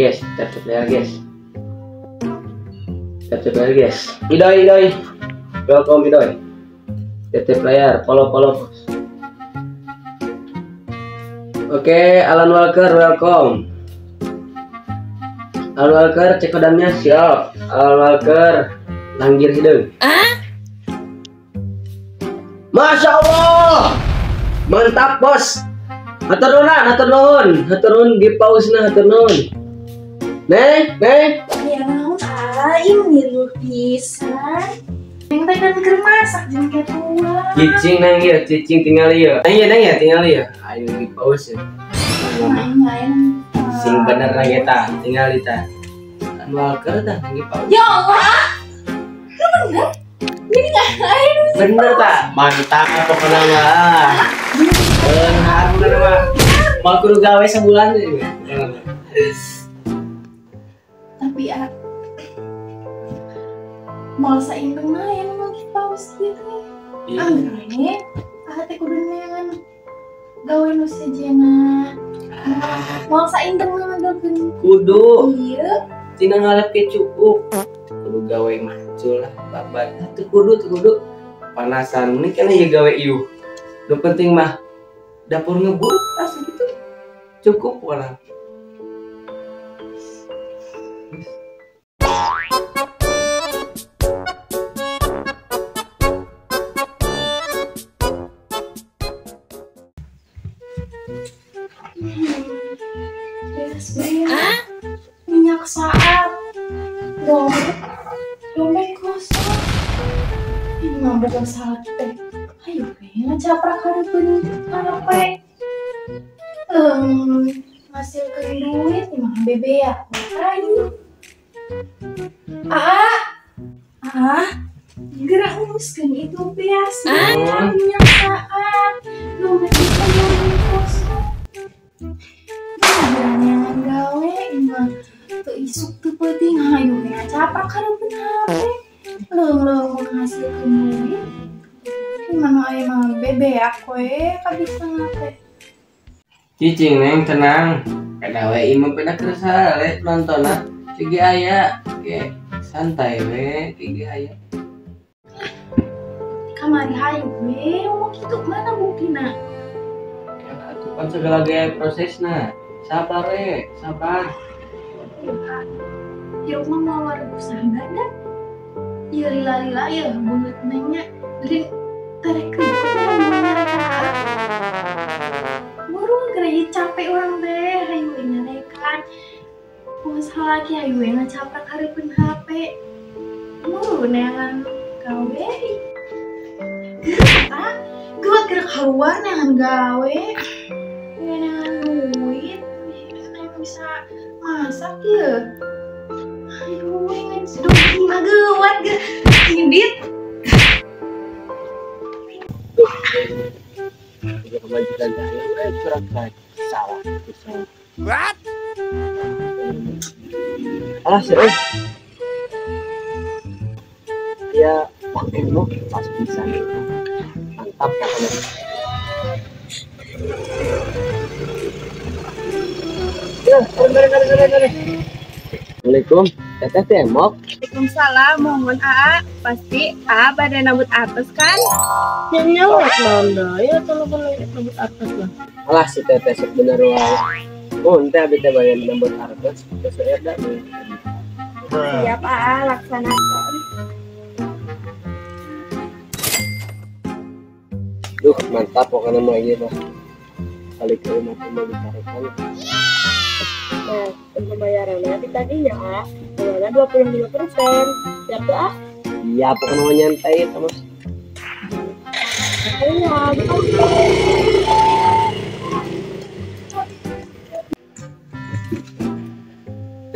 Guys, tap tap layar guys. Tap tap layar guys. Idoy idoy. Welcome Idoy. Tap tap layar, follow follow. Oke, Alan Walker welcome. Alan Walker cek kodamnya siap. Alan Walker langgir hidung. Masya Allah, mantap bos. Hatur nuhun, hatur nuhun, hatur nuhun di pausna hatur nuhun. Neng, neng. Ya naon aing ngiluh pisan. Neng teh kan keur masak jeung ketua. Cicing neng ieu, cicing tinggal ieu. Neng ieu neng ya tinggal ieu. Ayo di paus ya. Main-main. Sing bener lagi tah, tinggal tah. Anu Walker tah di paus. Ya Allah. Lu bener? Ini ngapain? Bener tak? Mantap pokoknya mah. Benar bener mah. Mau kudu gawe sebulan sih. Tapi ah, mau saindeng mah yang mau paus gitu. Anggrek, ah teh kudu neangan gawe nu sejenna. Mau saindeng mah ngagawekeun. Kudu. Iya. Tina ngalep ke cukup. Kudu gawe macul lah babat. Teu kudu teu kudu. Panasan ini kan ya gawe ieu. Nu penting mah dapur ngebul tas gitu. Cukup orang. Minyak saat dompet kosong. Ini mah bukan salah kita. Ayo kayaknya caprak hareupeun HP. Ngasilkeun duit mah bebe ya. Ayo. Gerak uruskeun itu biasa. Minyak saat dompet kosong. Neangan gawe mah teu isuk teu peuting hayu we caprak hareupeun HP. Leung-leung menghasilkeun duit. Mana aya mah bebe aku we kabisa teh. Cicing neng tenang. Kada we imah peda keur sare nonton cigi aya ge santai we cigi aya. Kamari hayu we ngomong kitu mana buktina? Kan atuh kan segala ge prosesna. Sabar we, sabar. Hirup mah moal wareg sabar da. Ieu lila-lila ieu beungeut neng nya. Jadi terek ribut mah mun nyarekan. Buru geura ieu capek urang teh hayu we nyarekan. Kumaha salaki hayu we ngacaprak hareupeun HP. Buru neangan gawe. Geura geuwat geura kaluar neangan gawe. Neangan duit bisa masak ya. Ayo ngan sedih mah geuwat ge ngidit. Tuh. Kemajikan saya curang salah salah. What? Alah sih. Ya, pakai lu pas bisa. Mantap pokoknya. Ya, kare. Assalamualaikum, teteh teh emok. Waalaikumsalam, mohon AA. Pasti AA pada nambut atas kan? Nyawa naon deui atuh nu nambut atas lah. Alah si teteh sok bener wae. Mun teh abi teh bade nambut atas, geus da. Siap AA, laksanakan. Duh, mantap pokoknya mah ieu mah. Kali ke rumah mau ditarekan. Nah, pembayarannya ditagihnya A, bunganya 25%. Siap tuh A? Iya, pokoknya mau nyantai itu mas. Iya, betul.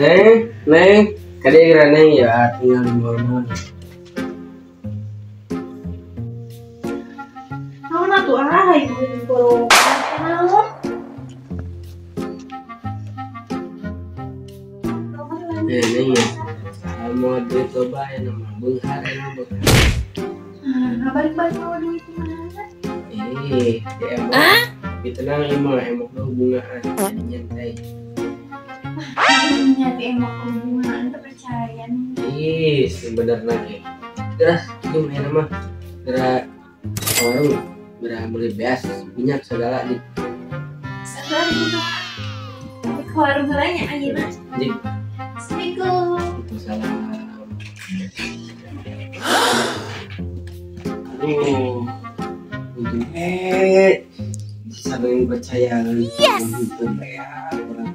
Neng, neng, kali kira neng ya tinggal di mana? Naon atuh ah, ibu borong. Naon? Neng ya, mau duit loba ya nama beunghar ya beunghar. Nah, balik-balik bawa duit mana? Di emok. Tapi tenang emok emok hubungan, jadi nyantai. Nah, nyati emok hubungan terpercaya. Ih, sebenarnya lagi. Geura, jom ayeuna mah. Geura warung, geura beli beas, minyak segala di. Sabar gitu. Ke warung heula nya ayeuna. Jing. Assalamualaikum. Waalaikumsalam. Aduh. Untung saling percaya. Yes. Ya, orang.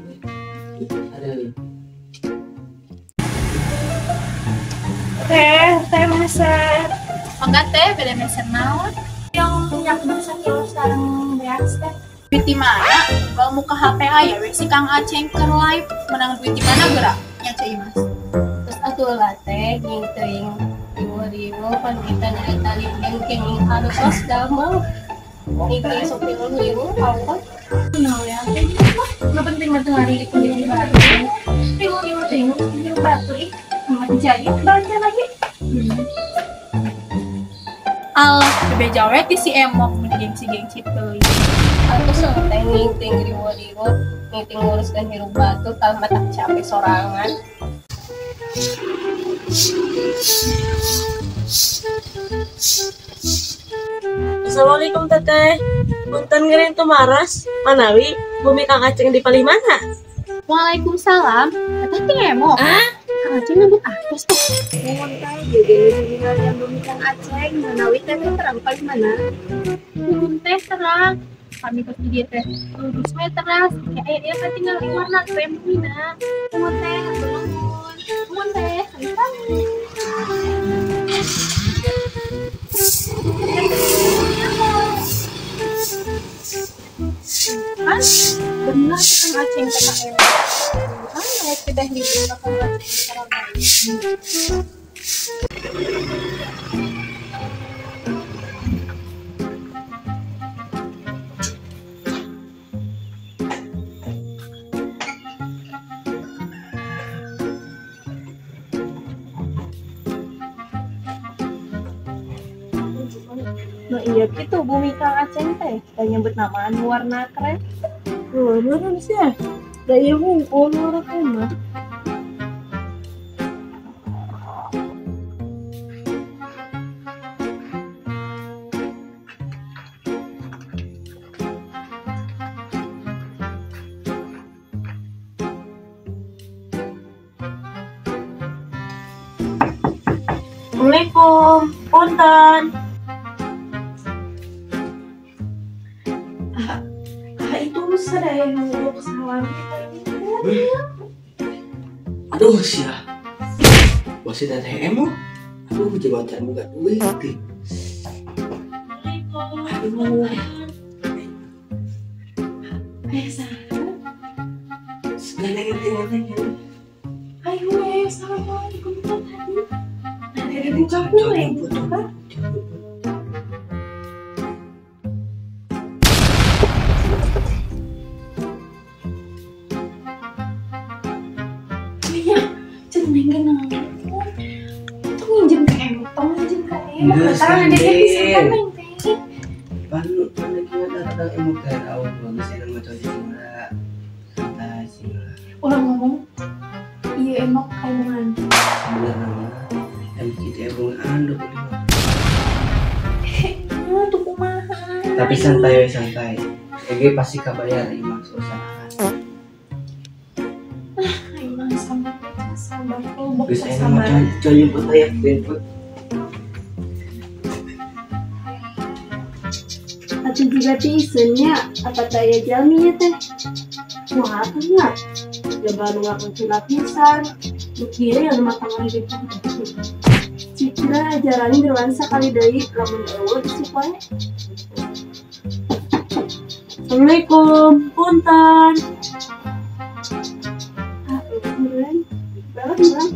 Aduh. Teh meser. Enggak teh, beda meser naon. Yang minyak masak kilo sareng beas teh. Duit di mana? Kalau muka HP aya we si Kang Aceng keur live menang duit di mana geura? Nya Ceu Imas. Terus atuh lah teh jeung teuing riweuh-riweuh pan kita nyarita jeung kenging artos damel. Niki sok riweuh-riweuh awak. Nah, ya teh mah nu penting mah teu ngarilik jeung batu. Riweuh-riweuh teh jeung batu ih. Jaya belanja lagi. Alah, bebeja we ti si emok mun gengsi-gengsi teuing. Atuh teh ningting riweuh-riweuh, ningting nguruskeun hirup batur tah matak capek sorangan. Assalamualaikum teteh. Punten ngeureun tumaros, manawi bumi Kang Aceng di palih mana? Waalaikumsalam. Teteh teh emok. Kang Aceng ngebut atos tuh. Mohon teh jadi ningalian bumi Kang Aceng, manawi teteh terang palih mana? Mohon teh terang. Kami ke dieu teh lurus we teras. Kayak aya ieu tinggal di warna krem bumina. Mohon teh, nuhun. Mohon teh, sami-sami. Kan bener tuh Kang Aceng teh ka emok. Kan naik teh libur ka Kang Aceng karena Nah iya gitu bumi Kang Aceng teh, kita nyebut namaan warna krem. Oh, beneran sih ya? Da ieu hungkul warna krem mah. Assalamualaikum, punten. Itu sadaya nunggu salam kita ini. Aduh sia. Masih teteh emok. Aduh jabatan buka duit. Aduh. Saha? Neng. Ayo we, assalamualaikum tadi. Ada buka kue. Iya, ceneng kenal. Tong nginjem ke emok, tong nginjem ke emok. Tangan adeknya bisa kan neng teh. Pan lagi ada emok teh awak bagus enak mah cocok lah. Santai sih lah. Ulah ngomong, iya emok kaimungan. Bener nama, emok itu emongan 25. Tuh kumaha. Tapi santai we santai. Ege pasti kabayar imah usahaan. Imah sampai sabar lobok Geus enak sabar. mah coy jemput aya jemput. Atuh juga pisannya, apa taya jalminya teh? Wah, atuh nya. Jaban nu ngaku pisan. Nu kieu ya nu matang lagi. Citra jarang geruan sakali deui lamun eueuh isuk wae. Assalamualaikum, punten. Ah, eueuh. Berapa bilang?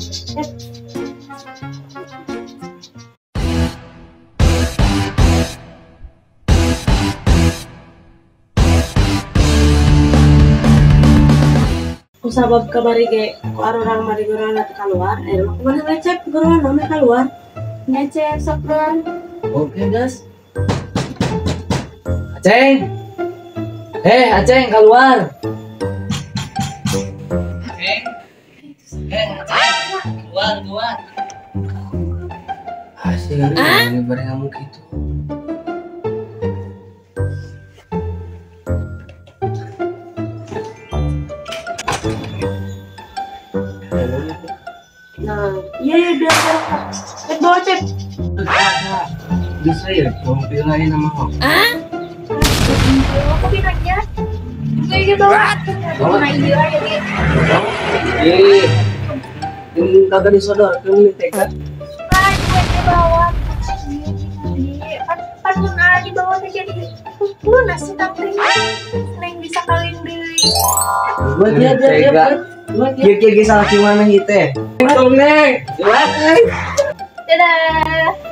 Kusabab kamari ge ku arurang mari gurana teu kaluar, mah kumaha ngecep gurana mah kaluar. Ngecep sok Ron. Oke, guys. Aceng. Aceng keluar. Keluar, keluar. Asli kali ini bareng kamu gitu. Nah, iya ya biar cek bawa cek. Bisa ya, mobil lain sama kok. Aku bilangnya, itu bawa. Nah iya jadi. Iya, ini kagak disodor, kamu nih TK. Bawa kan mun di bawah teh jadi lunas tapi neng bisa kawin deui. Buat dia dia buat dia dia salah gimana ieu teh. Tong neng. Dadah.